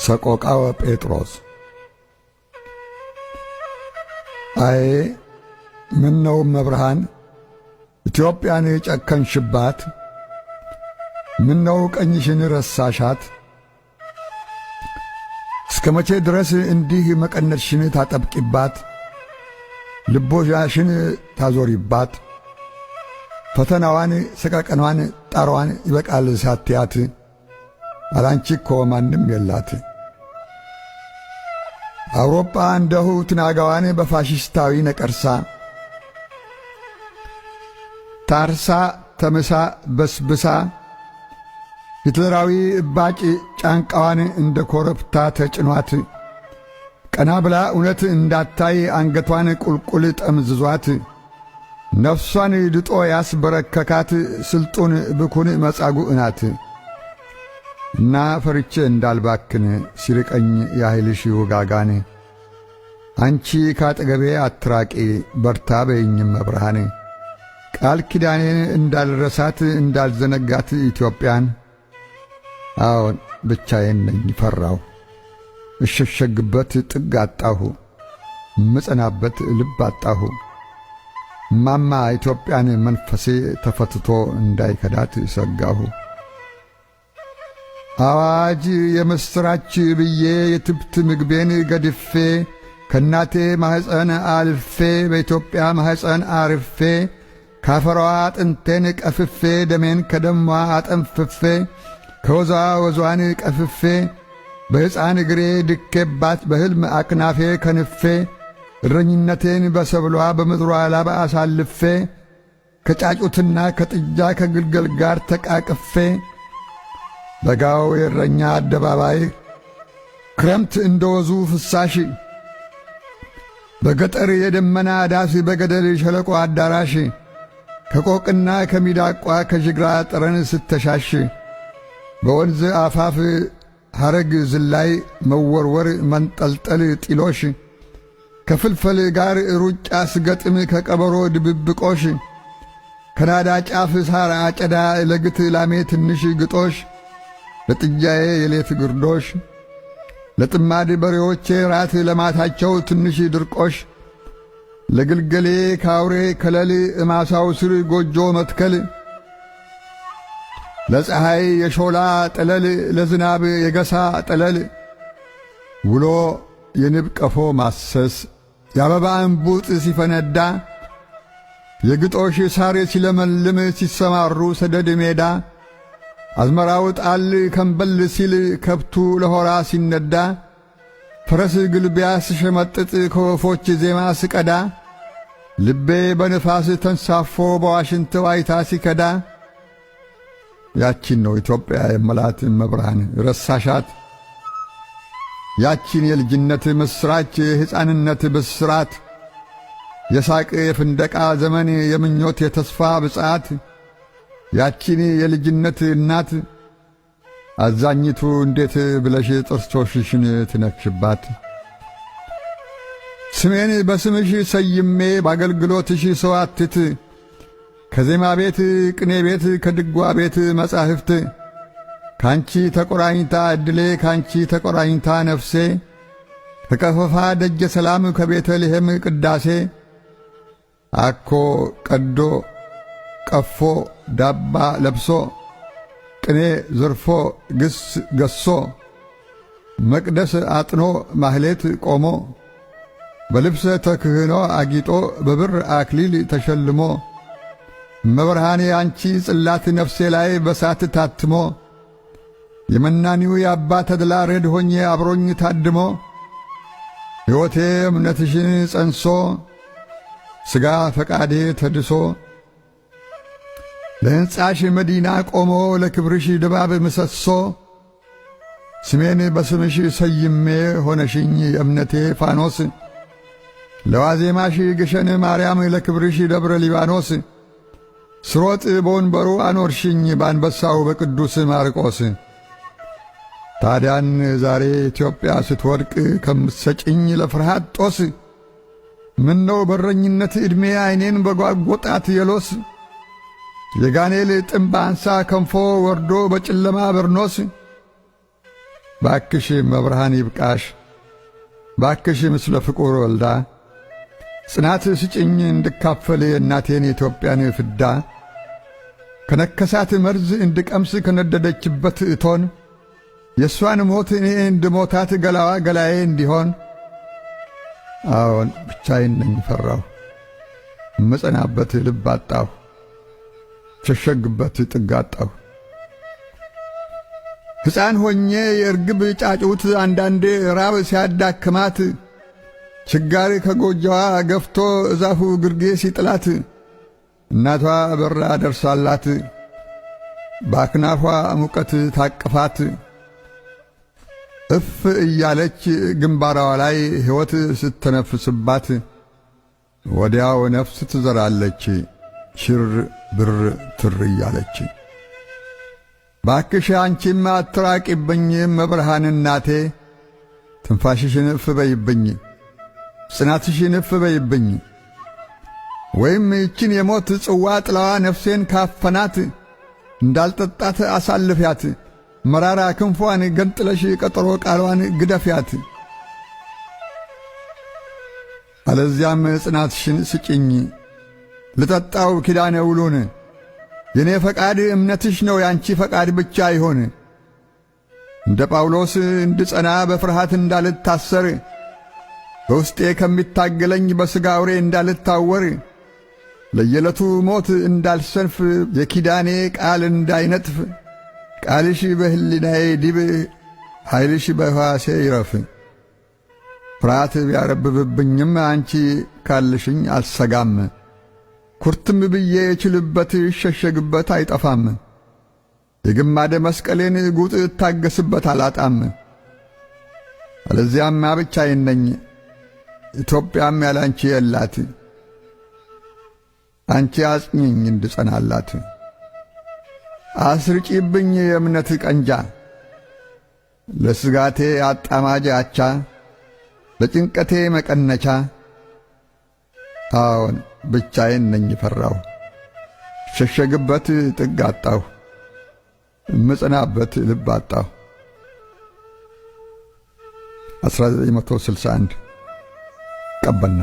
ሰቆቃወ ጴጥሮስ። አዬ ምነው እመብርሃን ኢትዮጵያን ጨከንሽባት? ምነው ቀኝሽን ረሳሻት? እስከ መቼ ድረስ እንዲህ መቀነትሽን ታጠብቂባት፣ ልቦናሽን ታዞሪባት? ፈተናዋን፣ ሰቀቀኗን፣ ጣሯዋን ይበቃል ሳትያት፣ አላንቺ እኮ ማንም የላት። አውሮፓ እንደሁ ትናጋዋን በፋሽስታዊ ነቀርሳ ታርሳ ተምሳ በስብሳ ሂትለራዊ እባጭ ጫንቃዋን እንደ ኮረብታ ተጭኗት ቀና ብላ እውነት እንዳታይ አንገቷን ቁልቁል ጠምዝዟት ነፍሷን ድጦ ያስበረከካት ስልጡን ብኩን መጻጉዕ ናት። እና ፈርቼ እንዳልባክን ሲርቀኝ ያህልሽ ውጋጋን አንቺ ካጠገቤ አትራቂ በርታ በይኝም መብርሃን ቃል ኪዳኔን እንዳልረሳት እንዳልዘነጋት ኢትዮጵያን። አዎን ብቻዬን ነኝ ፈራሁ፣ እሸሸግበት ጥግ አጣሁ፣ ምጸናበት ልብ አጣሁ። ማማ ኢትዮጵያን መንፈሴ ተፈትቶ እንዳይከዳት ሰጋሁ። አዋጅ የምሥራች ብዬ የትብት ምግቤን ገድፌ ከእናቴ ማኅፀን አልፌ በኢትዮጵያ ማኅፀን አርፌ ካፈሯ አጥንቴን ቀፍፌ ደሜን ከደሟ አጠንፍፌ ከወዟ ወዟን ቀፍፌ በሕፃን እግሬ ድኬባት በሕልም አክናፌ ከንፌ እረኝነቴን በሰብሏ በምድሯ ላብ አሳልፌ ከጫጩትና ከጥጃ ከግልገል ጋር ተቃቅፌ በጋው የእረኛ አደባባይ ክረምት እንደ ወዙ ፍሳሽ በገጠር የደመና ዳስ በገደል ሸለቆ አዳራሽ ከቆቅና ከሚዳቋ ከጅግራ ጠረን ስተሻሽ በወንዝ አፋፍ ሐረግ ዝላይ መወርወር መንጠልጠል ጢሎሽ ከፍልፈል ጋር ሩጫ ስገጥም ከቀበሮ ድብብቆሽ ከናዳ ጫፍ ሳር አጨዳ ለግት ላሜ ትንሽ ግጦሽ ለጥጃዬ የሌት ግርዶሽ ለጥማድ በሬዎቼ ራት ለማታቸው ትንሽ ድርቆሽ ለግልገሌ ካውሬ ከለል እማሳው ስር ጎጆ መትከል ለፀሐይ የሾላ ጠለል ለዝናብ የገሳ ጠለል ውሎ የንብ ቀፎ ማሰስ የአበባ እምቡጥ ሲፈነዳ የግጦሽ ሳር ሲለመልም ሲሰማሩ ሰደድ ሜዳ አዝመራው ጣል ከንበል ሲል ከብቱ ለሆራ ሲነዳ ፈረስ ግልቢያ ስሸመጥጥ ከወፎች ዜማ ስቀዳ ልቤ በንፋስ ተንሳፎ በዋሽንት ዋይታ ሲከዳ ያቺን ነው ኢትዮጵያ የመላት እመብርሃን ረሳሻት። ያቺን የልጅነት ምስራች የሕፃንነት ብስራት የሳቅ የፍንደቃ ዘመን የምኞት የተስፋ ብጽዓት ያቺን የልጅነት እናት አዛኝቱ እንዴት ብለሽ ጥርሶችሽን ትነክሽባት? ስሜን በስምሽ ሰይሜ በአገልግሎትሽ ሰዋትት ከዜማ ቤት ቅኔ ቤት ከድጓ ቤት መጻሕፍት ካንቺ ተቆራኝታ ዕድሌ ካንቺ ተቆራኝታ ነፍሴ ከቀፈፋ ደጀ ሰላም ከቤተልሔም ቅዳሴ አኮ ቀዶ ቀፎ ዳባ ለብሶ ቅኔ ዘርፎ ግስ ገሶ መቅደስ አጥኖ ማህሌት ቆሞ በልብሰ ተክህኖ አጊጦ በብር አክሊል ተሸልሞ እመብርሃኔ አንቺ ጽላት ነፍሴ ላይ በሳት ታትሞ የመናኒው የአባ ተድላ ረድ ሆኜ አብሮኝ ታድሞ ሕይወቴ እምነትሽን ጸንሶ ሥጋ ፈቃዴ ተድሶ ለሕንጻሽ መዲና ቆሞ ለክብርሽ ድባብ ምሰሶ ስሜን በስምሽ ሰይሜ ሆነሽኝ የእምነቴ ፋኖስ ለዋዜማሽ ግሸን ማርያም ለክብርሽ ደብረ ሊባኖስ ስሮጥ በወንበሩ አኖርሽኝ በአንበሳው በቅዱስ ማርቆስ። ታዲያን ዛሬ ኢትዮጵያ ስትወድቅ ከምትሰጭኝ ለፍርሃት ጦስ ምነው በረኝነት ዕድሜ ዐይኔን በጓጐጣት የሎስ የጋኔል ጥምብ አንሳ ከንፎ ወርዶ በጨለማ በርኖስ ባክሽ እመብርሃን ይብቃሽ፣ ባክሽ ምስለ ፍቁር ወልዳ ጽናት ስጭኝ እንድካፈል የእናቴን የኢትዮጵያን ፍዳ፣ ከነከሳት መርዝ እንድቀምስ ከነደደችበት እቶን፣ የእሷን ሞት እኔ እንድሞታት ገላዋ ገላዬ እንዲሆን። አዎን ብቻዬን ነኝ ፈራሁ፣ እምጸናበት ልብ አጣሁ፣ ሸሸግበት ጥግ አጣሁ። ሕፃን ሆኜ የእርግብ ጫጩት አንዳንዴ ራብ ሲያዳክማት ችጋር ከጎጆዋ ገፍቶ እዛፉ ግርጌ ሲጥላት እናቷ በራ ደርሳላት በአክናፏ ሙቀት ታቅፋት እፍ እያለች ግንባሯ ላይ ሕይወት ስተነፍስባት ወዲያው ነፍስ ትዘራለች ሽር ብር ትር እያለች። ባክሽ አንቺም አትራቂብኝ እመብርሃን እናቴ፣ ትንፋሽሽን እፍ በይብኝ፣ ጽናትሽን እፍ በይብኝ። ወይም ይችን የሞት ጽዋ ጥላዋ ነፍሴን ካፈናት እንዳልጠጣት አሳልፊያት፣ መራራ ክንፏን ገንጥለሽ ቀጠሮ ቃሏን ግደፊያት። አለዚያም ጽናትሽን ስጭኝ ልጠጣው ኪዳነ ውሉን፣ የኔ ፈቃድ እምነትሽ ነው ያንቺ ፈቃድ ብቻ ይሆን። እንደ ጳውሎስ እንድጸና በፍርሃት እንዳልታሰር፣ በውስጤ ከሚታገለኝ በሥጋ አውሬ እንዳልታወር፣ ለየዕለቱ ሞት እንዳልሰንፍ የኪዳኔ ቃል እንዳይነጥፍ፣ ቃልሽ በሕሊናዬ ዲብ ኃይልሽ በሕዋሴ ይረፍ። ፍርሃት ቢያረብብብኝም አንቺ ካልሽኝ አልሰጋም። ኩርትም ብዬ የችልበት እሸሸግበት አይጠፋም። የግማደ መስቀሌን ጉጥ እታገስበት አላጣም። አለዚያማ ብቻዬን ነኝ፣ ኢትዮጵያም ያላንቺ የላት። አንቺ አጽኚኝ እንድጸናላት። አስርጪብኝ የእምነት ቀንጃ፣ ለስጋቴ አጣማጅ አቻ፣ ለጭንቀቴ መቀነቻ። አዎን ብቻዬን ነኝ ፈራሁ፣ ሸሸግበት ጥግ አጣሁ፣ እምጸናበት ልብ አጣሁ። 1961 ቀበና።